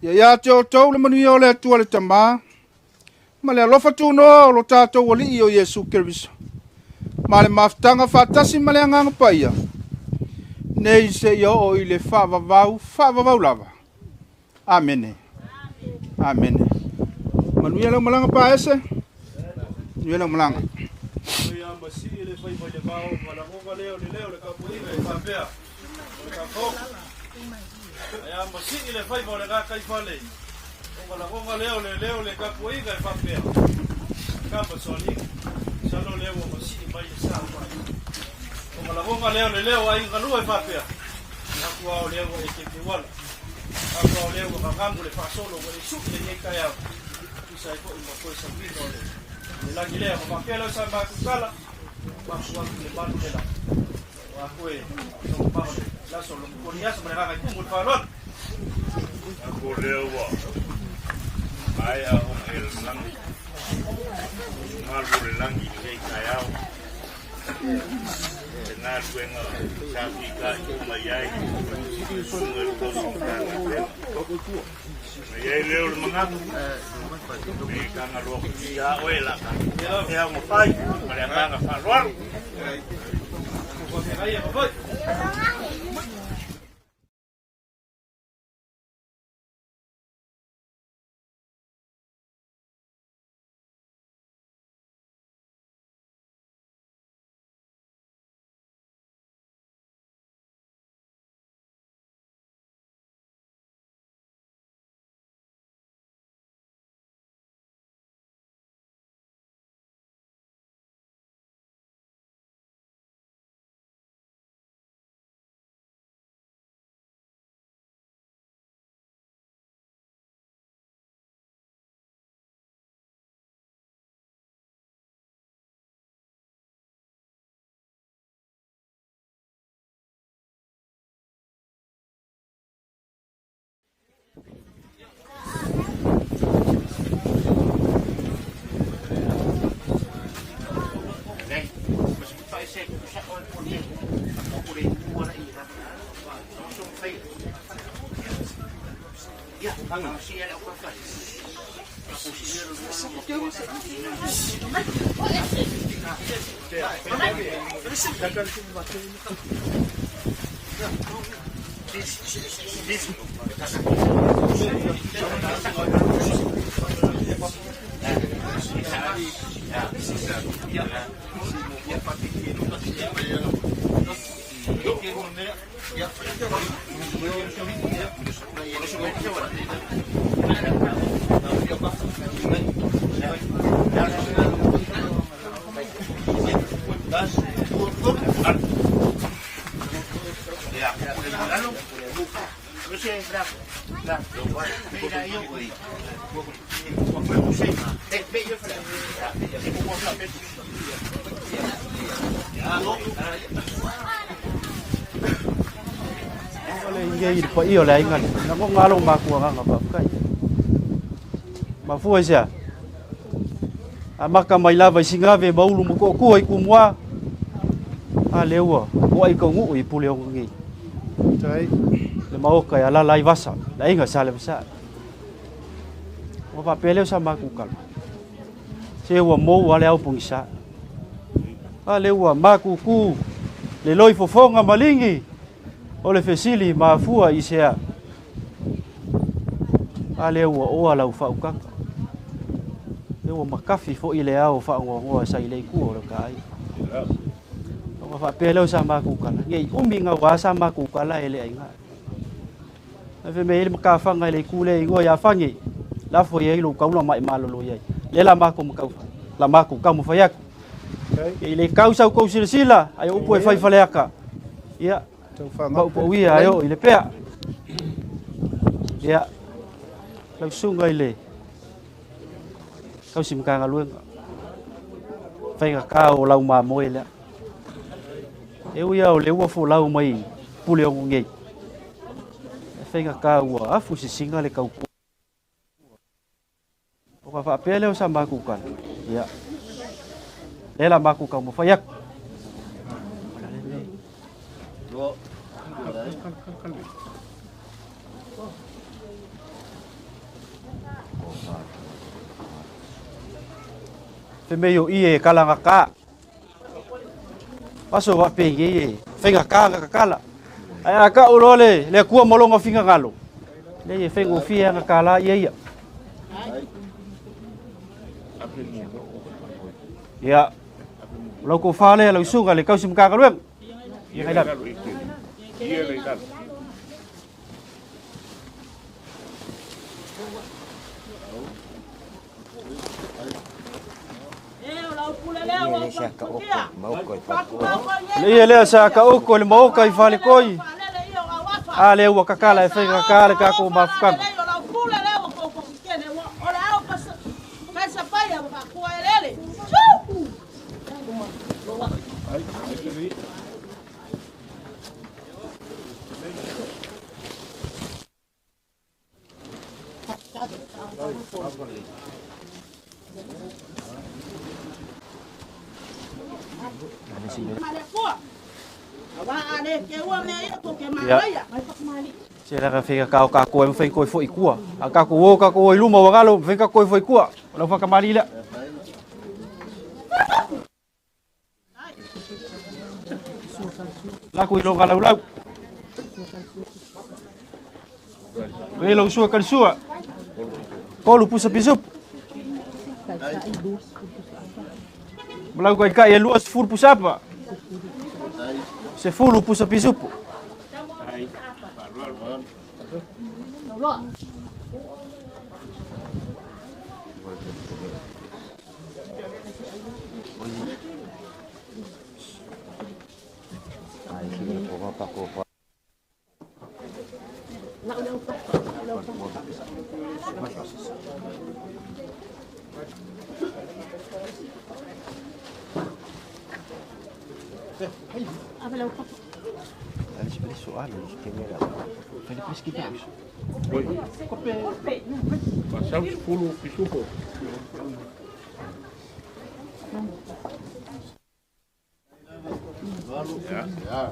ia ia te outou le manuia o le Atua le Tama, ma le alofa tunoa o lo tatou Alii o Iesu Keriso, ma le mafutaga faatasi ma le Agaga Paia, nei seia oo i le faavavau, faavavau lava. Amene. Amene. Manuia lau malaga Paese. Manuia lau malaga. Ia masii le faiva i le vao, ma lagoga lea o le leo o le tapuaiga e faapea, o le tatou. Ae a masii le faiva o le gataifale, ona lagoga lea o le leo o le tapuaiga e faapea, Kama Soaliga, masalo lea ua masii mai le sa o Paese. Ona lagoga lea o le leo o Aiga Galua e faapea, Manatu lava o lea ua e kekeuala, manatu lava o lea ua gagamu le faasolo ua e sui lenei taeao, tusa ai foi ma toe sauiga o le lagi lea. Ona faapea lea o sa matou tala, mapu atu le malu le la. Ua koe taumaga le laso lo mukoni aso ma le agaga i tumu i le faaaloalo. Ako lea ua maea ona e langi, malu o le lagi i lenei taeao. Se galuega sa fitaituga i ai susuga i le tausi Matagaluega. Na i ai lea o le manatu, me i Tagaloa kui a oe la ka ea ona fai ma le agaga faaaloalo. Le inge i le paia o le aiga lea. Na ngo ngalo makua nganga faafetai. Mafua i sea. A maka mai lava i Sigave ma ulu ma toatua i Tumua. A lea ua toai taunuu i Puleono nei. Le maota e alala ai vasa, le aiga sa le vasa. Ua faapea lea o sa matou tala. Se ua mou a le ao pogisa. A lea ua matutu le loi fofoga maligi o le fesili mafua i sea. A lea ua oa lau faautaga. Lea ua makafi foi le ao faanoanoa sa i le itu o le taai. Ona faapea lea o sa matou tala, nei umi gaua sa matou tala e le aiga. Ae fai mai ai le makafaga i le itu lea e igoa ia Fage, lafo i ai lou taula ma e malolo i ai. Lea la matou mataufa, la matou taumafai atu. I le kau sau tou silasila, ai o upu e fai Faleata. Ia, paupauia ai oo i le pea. Ia, lau susuga i le tausi Matagaluega, faigata o lau mamoe lea. E ui lava o lea ua folau mai Puleono nei, e faigata ua afu sisiga le tautua. O ka faapea lea o sa matou tala, ia, lea la matou taumafai atu. Fai mai o ie e kalagata. Aso faapei e faigata na kakala. Ae a kau loa le Atua ma lona finagalo, leai e faigofie lava na tala ia ia. Ia, o lau tofa lea lau susuga le tausi Matagaluega. Ia ngai lalo. Le ia lea sa ka oko le maoka i Falekoi. A lea ua kakala e faigata le tatou mafutaga. Ia. Se la fega ka o ka koe mawhai koe fo i kua. A ka ko o ka ko i luma wa galo mawhai ka koe fo i kua. O lau whakamali lea. La ko i longa lau lau. E lau sua kali sua. Kolu pusa pisup. Malau kai kai e lua sefulu pusa apa. Sefulu pusa pisupu.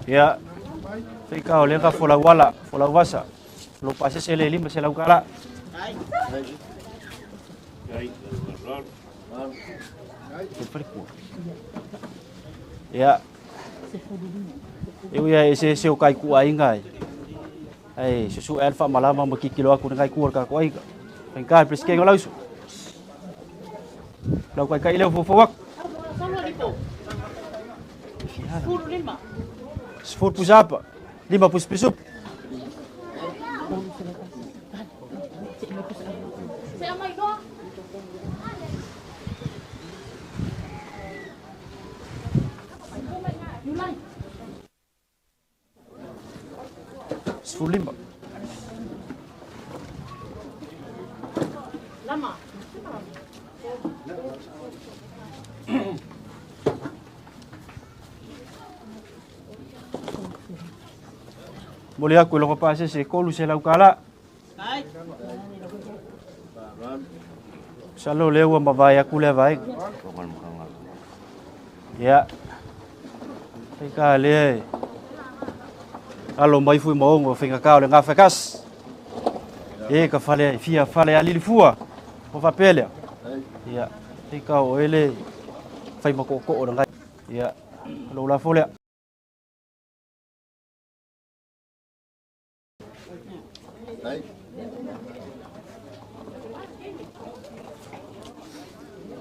Ia, faika o lea ka folau ala, folau vasa. Folau pasese le lima se lau kala. Ia, e ui e se se o kai ku ainga ai. Ai, susu e alfa malama ma kikilo aku ngai ku ka ku ainga. Faika preske ngo lausu. Lau kai kai leo fofo wak. Sefulu pusapa, lima pus pisup. 15. Mole aku i logo pasese e 300 kala. Salo le ua mavae aku lea vaega. Ia. Faigata lea e alo mai fui maogo o faigata o le gafakas. E ka fale fia fale alilifua. O faapea lea. Ia. Faigata o ele fai makookoo o le ngai. Ia. Lou lafo lea.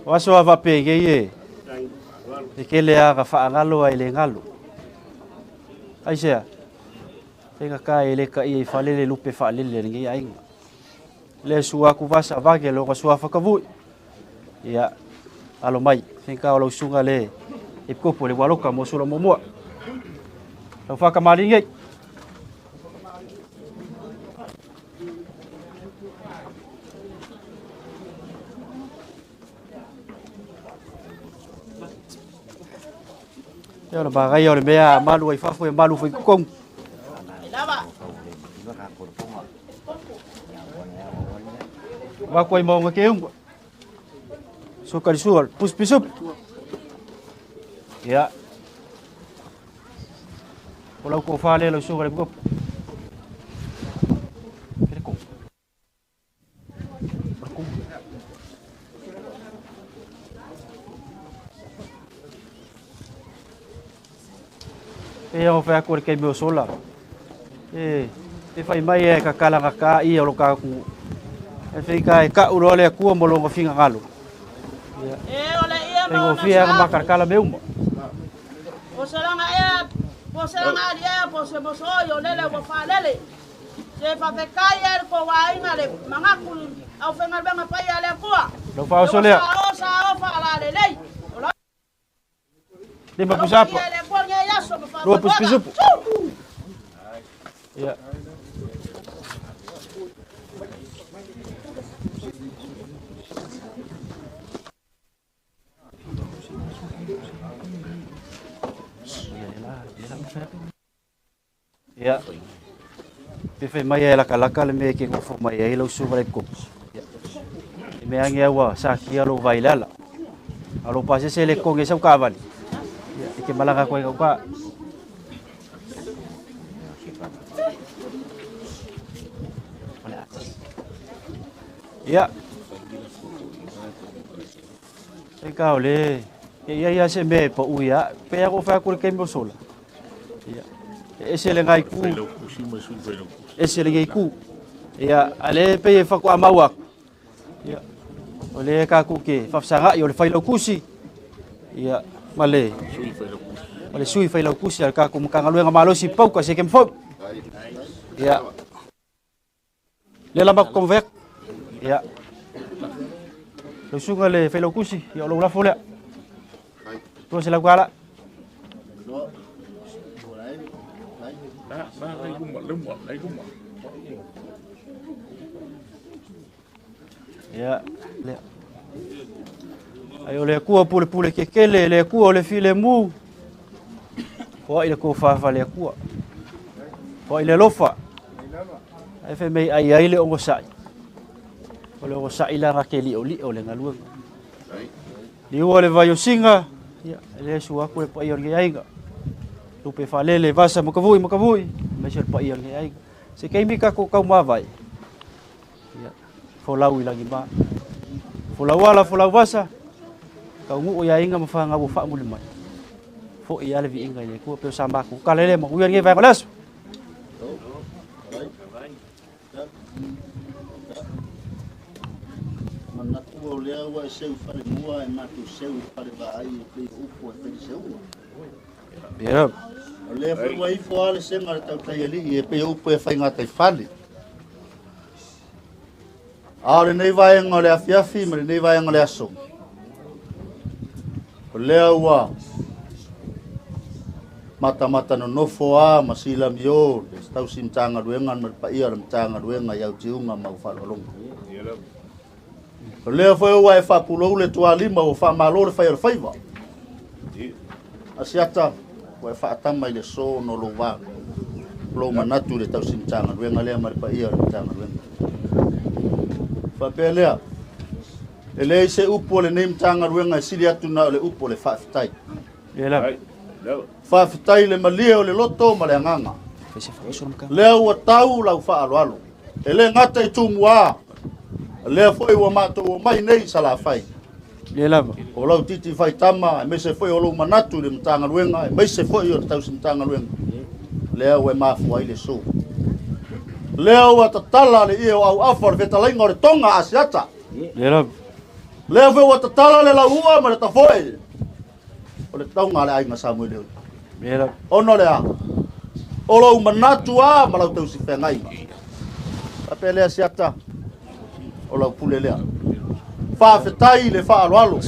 O aso a vape i e, e kele a ka whaangalo ai le ngalo. Ai sea, whenga ka e le ka ia i whalele lupe whalele le ngi ainga. Le sua ku vasa vage lo ka sua whakavui. Ia, alo mai, whenga o lau sunga le e kopo le waloka mo sula momoa. Lau whakamali ngei. Ia o le magaia o le mea malu ai fafo e malu fai kukong. Wako ai maunga ke unga. So kari sua, pus pisup. Ia. O lau ko whale lau suga le kukopu. Kere ko. E o whea kore kei meo sola. E, e whai mai e ka kalanga ka ia o lo ka ku. E whai ka e ka uro ale kua mo longa finga ngalo. Ia. E ole ia Whai ma ngō ona fia sa. makarkala me uma. O selanga ea, po selanga ali ea, po se moso oi o lele ua whalele. Se whawhekai e ko wainga le mangaku au whengalwenga pai a le akua. Lau whaoso lea. Sa o sa o whalale lei. O la Lima pusapa. le akua nge yaso ma Lua pus pisupu. Ia. Ia. Pe whai mai e laka laka le mea ke ngofo mai ai lau suva le kopu. Ia. E mea ange aua sa ki alo vai lala. Alo pasese le konge sau kavali. Ia, e ke malanga koe kau ka. Ia. E ka ole. E ia ia se me pa uia. Pe ia ko whea kore kei mo sola. Ia. E ese le ngai ku. Ese le ngai ku. Ia, ale pe e whaku a maua. Ia. O le ka ku ke whawhasanga i o le whailau kusi. Ia, ma le. Ma le sui whailau kusi al ka ku mkangaluenga malosi pau ka se kem fau. Ia. Le lama ku konvek. Ia. Lau sunga le whailau kusi. Ia, o lau lafo lea. Tua se lau kala. Ia, lea. Ai o le akua pule pule ke kele, le akua o le file mu. Hoa i le kō whawha le akua. Hoa i le lofa. Ai whai mei ai ai le ongo sai. O le ongo sai la rake li o li o le ngaluenga. Liua le vai o singa. Ia, le su aku le pai o le aiga. Lupe whalele, vasa makavui, makavui. Mai se le pai o le aiga. Se keimi ka ko kau mawai. Ia, folau i langi ma. Folau ala, folau vasa. Kau ngu o ia inga mawhanga wo whaamuli mai. Fo i ale vi inga i le kua peo sa maku. Ka lele ma uia nge vai leso. Manatu o lea ua e seu fale mua e matu seu fale vaai e pei upu e pei seua. Ia. O lea foi ua ifo ale senga le tautai alii e pei upu e whai ngā fale. A o lenei vaenga o le afiafi ma lenei vaenga o le aso. O lea ua Matamata nonofo a ma silamio le tausi Matagaluega ma le paia o le Matagaluega i au tiuga ma au faaaloaloga. O lea foi ua e faapulou le tualima ua faamalo le fai o le faiva. Asiata ua e faatama i le aso ona o lou va, lou manatu i le tausi Matagaluega lea ma le paia o le Matagaluega. Faapea lea, e leai se upu a lenei Matagaluega e sili atu na o le upu o le faafetai. Faafetai le malie o le loto ma le agaga. Lea ua tau lau faaaloalo. E le gata i Tumua, lea foi ua matou omai nei i Salafai. O lau titi faitama, aemaise foi o lou manatu i le Matagaluega, aemaise foi o le tausi Matagaluega, lea ua e mafua ai le aso. Lea ua tatala le ie o auafa o le fetalaiga o le Toga Asiata. Lea foi ua tatala le lauua ma le tafoe o le tauga a le aiga Samuele. Ona o le a? O lou manatu a ma lau tausi feagaiga. Faapea lea Asiata, o lau pule lea. Faafetai le faaaloalo.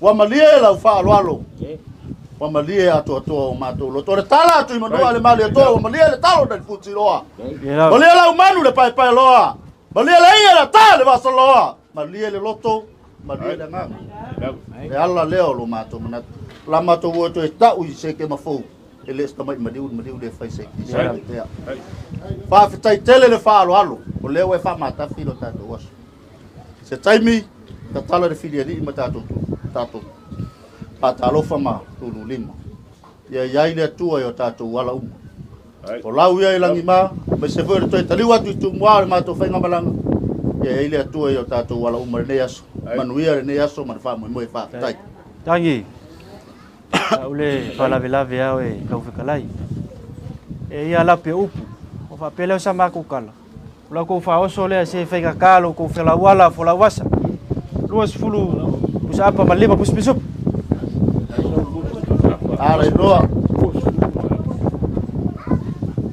Ua malie lau faaaloalo. Ua malie atoatoa o matou loto. O le tala atu i manua le Malietoa, ua malie le talo na le Futsiloa. Malie lau manu le paepae loa. Malie le ia le ta le vasaloa. Malie le loto, malie le agaga. Le ala lea o lo matou manatu. La matou o toe tau i se ke mafou. E le se tamai maliu, maliu le fai se ki se tea. Faafetai tele le faaaloalo. O lea ua e faamatafi lo tatou aso. Se taimi, tatala le filialii ma tatou tatou faatalofa ma tululima. Ia iai le Atua i o tatou ala uma. O lau ia i lagima, aemaise foi o le toe taliu atu i Tumua o le matou faigamalaga. Ia iai le Atua i o tatou ala uma lenei aso. Manuia lenei aso ma le faamoemoe faafetai. Tangi, au le faalavelave ao e tau fetalai. E ia lape upu, o faapea lea o sa matou tala. O lau kou faaoso lea se faigata lo kou felauala folauasa. 20 pusa apa ma 5 pusi pisupu. Ala iloa.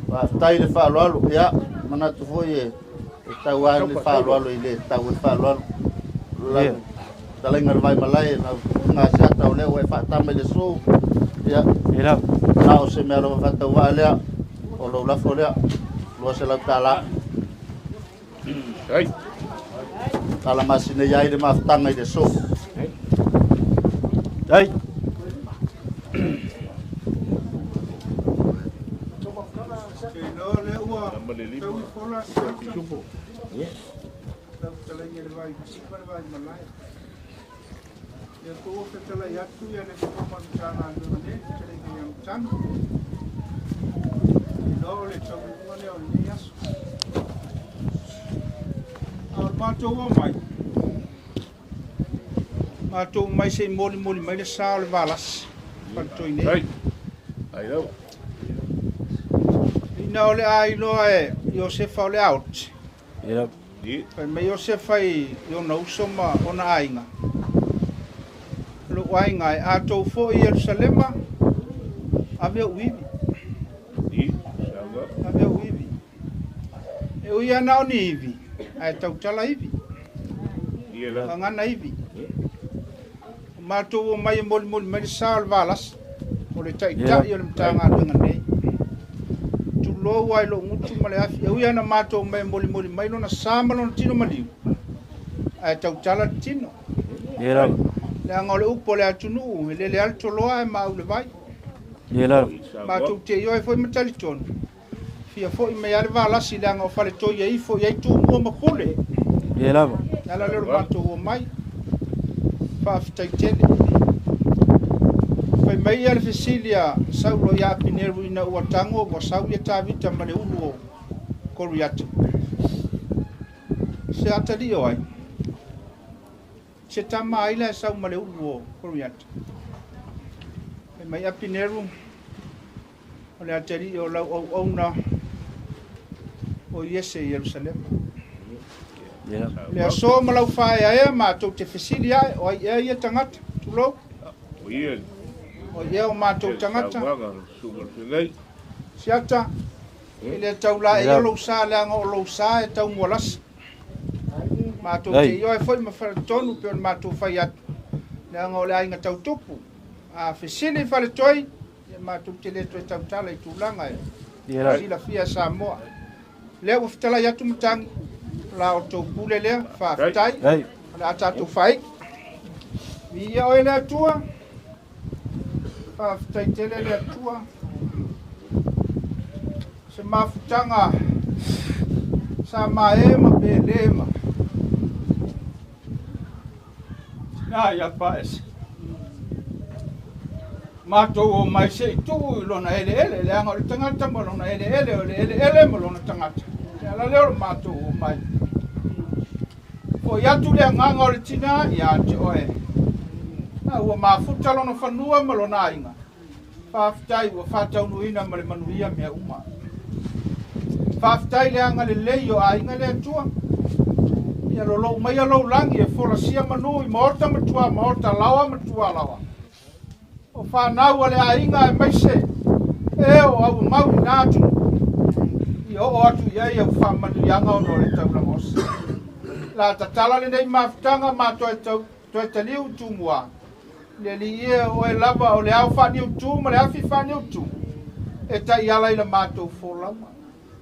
Faafetai le faaaloalo. Ia, manatu foi e tau lava le faaaloalo i le tau le faaaloalo. Lau talaiga le vai malae lau gasiata o lea ua e faatama i le aso. Ia, na o se mea lava faatauvaa lea, o lou lafo lea, $200. Tala masina ai le mafutaga i le aso. Ai. Iloa lea ua tau ifola lau fetalaiga i le vai ma le vai malae. Ia foi ua fetalai atu ia le fofo ma le Matagaluega nei, le fetalaiga ia Matano. Iloa o le taunuuga lea o lenei aso. A o le matou omai, matou mai se i molimoli mai le sa o le Valasi faletoi nei. Ina o le a iloa e Iosefa o le aote. Fai mai Iosefa i ona uso ma ona aiga. Lou aiga e atou foi i Ierusalema, ave ou ivi. Ave ou ivi. E ui ana o ni ivi, ae tautala ivi. Gagana ivi. O matou o mai e molimoli mai le sa o le Valasi, o le taitai o le Matagaluega nei. Tulou ai lou gutu ma le afi. E ui ana matou mai e molimoli mai lona sa ma lona tino maliu, ae tautala le tino. Leaga o le upu o le atunuu, e lele lava le toloa ae maau le vai. Matou te ioe foi ma talitonu, fia foi mai lava le Valasi leaga o faletoi e ifo i ai Tumua ma Pule. Le ala lea o le matou omai. Faafetai tele. Fai mai ia le fesili a Saulo ia Apineru ina ua tago ua sau ia Tavita ma le ulu o Koriata. Se atalii o ai? Se tama ai la e sau ma le ulu o Koriata. Fai mai Apineru, o le atalii o lau auauna o Iese i Ierusalema. Le aso ma lau faaeaea matou te fesili ae o ai ea ia tagata, tulou. O ia o matou tagata. Siata, e le taula e ia lou sa leaga o lou sa e tau mualasa. Matou te ioe foi ma faletonu pe o le matou fai atu. Leaga o le aiga tau tupu. A fesili faletoi, Matou te le toe tautala i tulaga e silafia e Samoa. Lea ua fetalai atu matagi, o la outou pule lea, faafetai, o le a tatou faaii. Viia oe le Atua, faafetai tele le Atua. Se mafutaga sa mae ma pele ma tina ia paese. Matou o mai se i tuu i lona eleele, leaga o le tagata ma lona eleele, o le eleele ma lona tagata. Le ala lea o le matou o mai. Foi atu le agaga o le tina ia te oe. A ua mafuta lona fanua ma lona aiga. Faafetai ua faataunuuina ma le manuia mea uma. Faafetai le agalelei o aiga le Atua. Ia lolou maia lou lagi e folasia manu i maota ma tua maota, laoa ma tua laoa. O fanau a le aiga aemaise e o auamau i na atunuu. Ia oo atu i ai au faamanuiaga ona o le taulaga osi. La tatala lenei mafutaga ma toe taliu i Tumua. Le alii e o oe lava o le ao faaniutu ma le afi faaniutu e taiala i la matou folauga.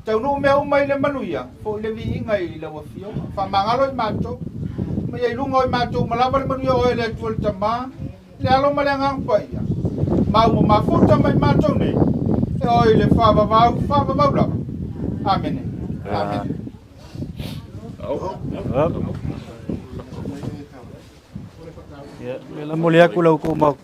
Taunuu mea uma i le manuia, foi le viiga i lau afioga. Faamagalo i matou, ma ia i luga o i matou ma lava le manuia o oe le Atua le Tama, le Alo ma le Agaga Paia. Ma ua mafuta mai matou nei, e oe i le faavavau, faavavau lava. Amene. Amene. Ia, le momoli atu lau outou mau.